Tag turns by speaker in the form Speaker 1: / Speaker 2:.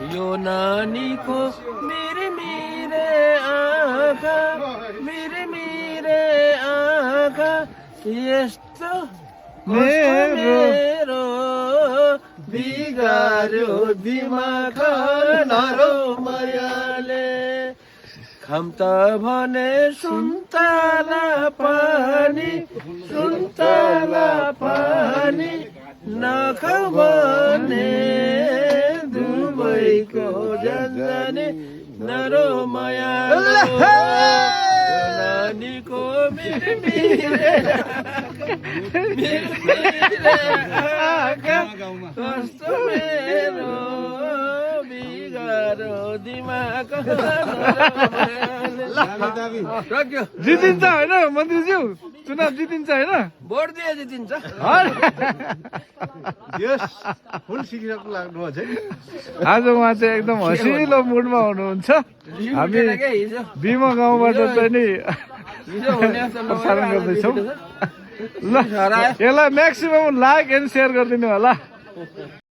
Speaker 1: यो नानीको मेरे मेरे आँखा यस्तो मेरो बिगार्यो दिमाग नरो मायाले खम्ता भने सुन्तला पानी नखाऊ भने दुबईको जाने नरो मायाले नानीको मेरे आँखा कस्तो मेरो बिगारो दिमाग
Speaker 2: जितिन्छ होइन मन्त्रीज्यू चुनाव जितिन्छ होइन
Speaker 1: भोट दिए जितिन्छ
Speaker 3: फुल सिकिसक्नु लाग्नु छ
Speaker 2: आज उहाँ चाहिँ एकदम हँसिलो मुडमा हुनुहुन्छ हामी बिमा गाउँबाट चाहिँ नि प्रसारण गर्दैछौँ ल यसलाई म्याक्सिमम लाइक एन्ड सेयर गरिदिनु होला